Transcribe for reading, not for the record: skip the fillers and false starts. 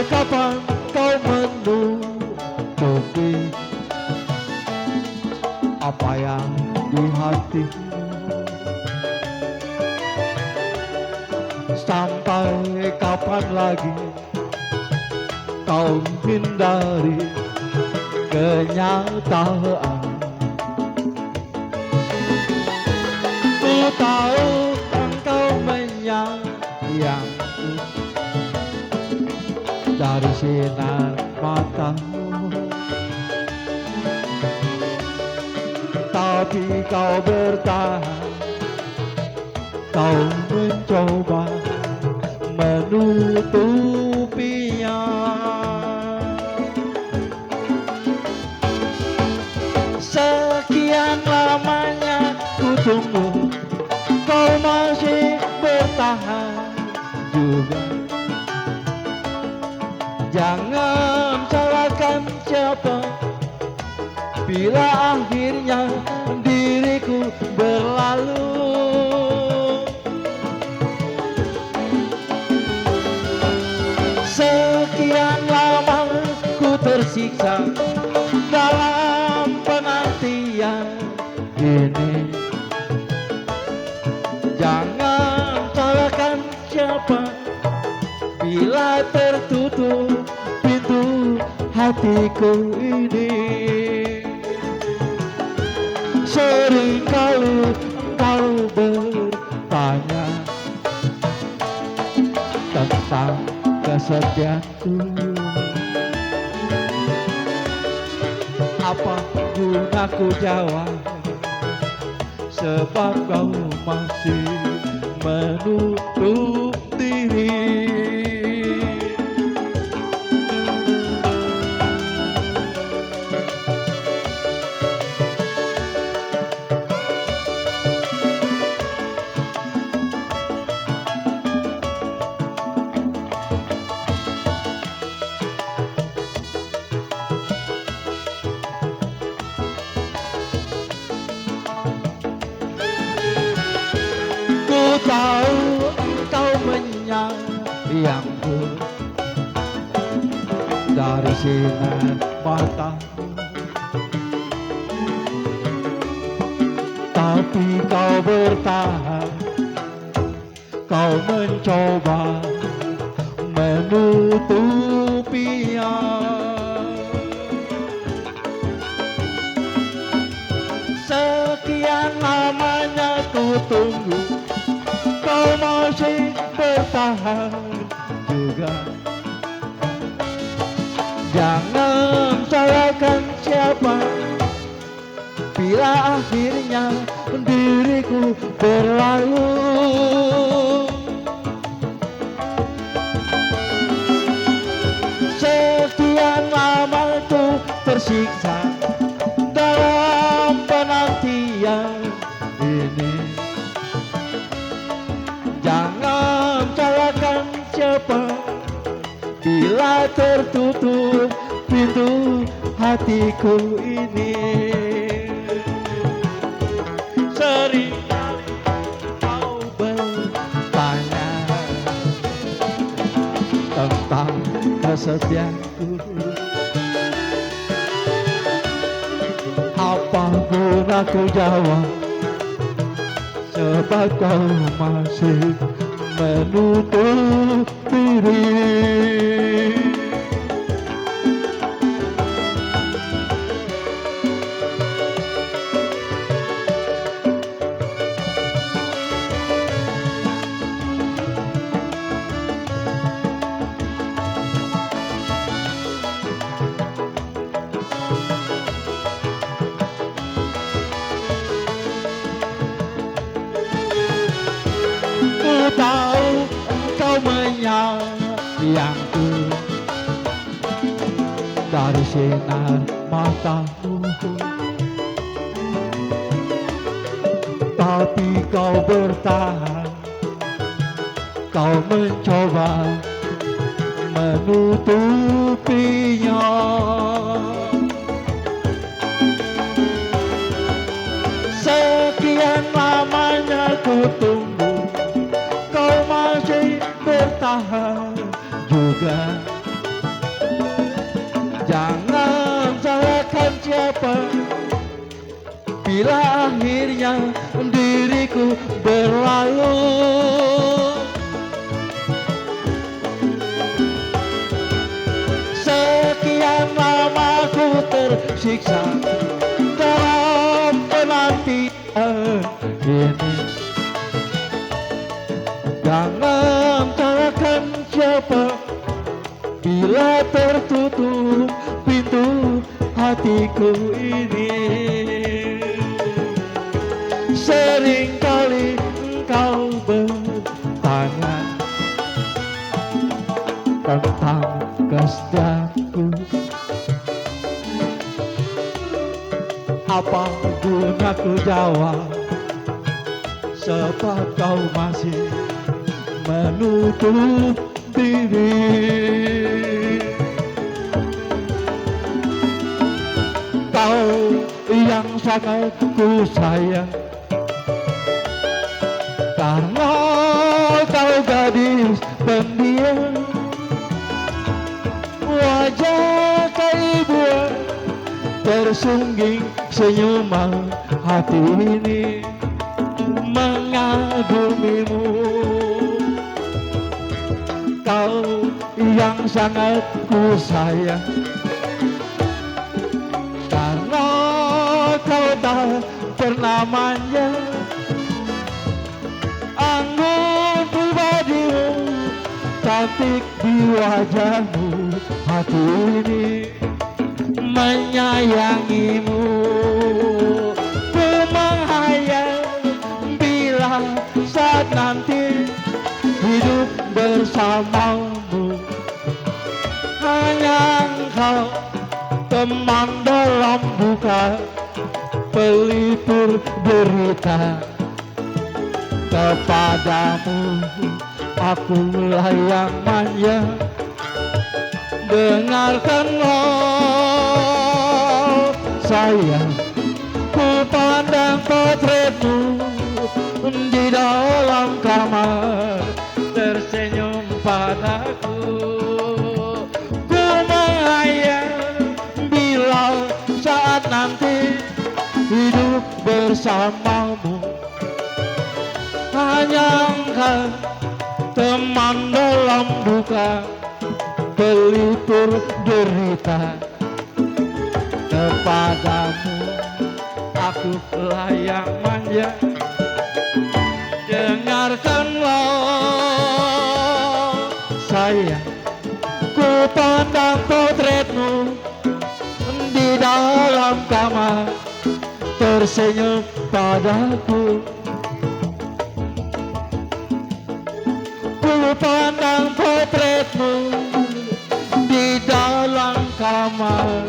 kapan kau menutupi apa yang di hatimu? Sampai kapan lagi kau hindari kenyataan? Ku tahu engkau menyayangku dari sinar matamu, tapi kau bertahan, kau mencoba menutupinya. Sekian lamanya ku tunggu, kau masih bertahan juga. Jangan salahkan siapa bila akhirnya diriku berlalu. Sekian lama ku tersiksa dalam penantian ini. Jangan salahkan siapa bila tertutup pintu hatiku ini. Seringkali kau bertanya tentang kesedihanku. Apa guna ku jawab, sebab kau masih menutup diri. Ku tahu engkau menyayangku dari sinar matamu, tapi kau bertahan, kau mencoba menutupinya. Sekian lamanya ku tunggu, kau masih bertahan juga. Jangan salahkan siapa bila akhirnya diriku berlalu. Sekian lama ku tersiksa dalam penantian ini. Jangan salahkan siapa bila tertutup pintu hatiku ini. Seringkali kau bertanya tentang kesedihanku. Apa guna ku jawab, sebab kau masih menutup diri. Ku tahu engkau menyayangku dari sinar matamu, tapi kau bertahan, kau mencoba menutupinya. Sekian lamanya ku tunggu, kau masih bertahan juga. bila akhirnya diriku berlalu. Sekian lama ku tersiksa dalam penantian ini. Jangan salahkan siapa bila tertutup pintu hatiku ini. Seringkali engkau bertanya tentang kesetiaanku. Apa guna ku jawab, sebab kau masih menutup diri. Kau yang sangat ku sayang, karena kau gadis pendiam. Wajah ibu tersungging senyuman hati ini mengagumimu. Kau yang sangat ku sayang, karena kau tak pernah manja. Anggun pribadimu, cantik di wajahmu, hati ini menyayangimu. Ku menghayal bila saat nanti hidup bersamamu. Hanya engkau teman dalam duka, pelipur derita. Kepadamu akulah yang manja. Dengarkanlah sayang, ku pandang potretmu di dalam kamar, tersenyum padaku. Ku menghayal bila saat nanti hidup bersamamu. Hanya engkau teman dalam duka, pelipur derita. Kepadamu aku yang manja. Dengarkanlah sayang, ku pandang potretmu di dalam kamar, tersenyum padaku. Ku pandang potretmu di dalam kamar,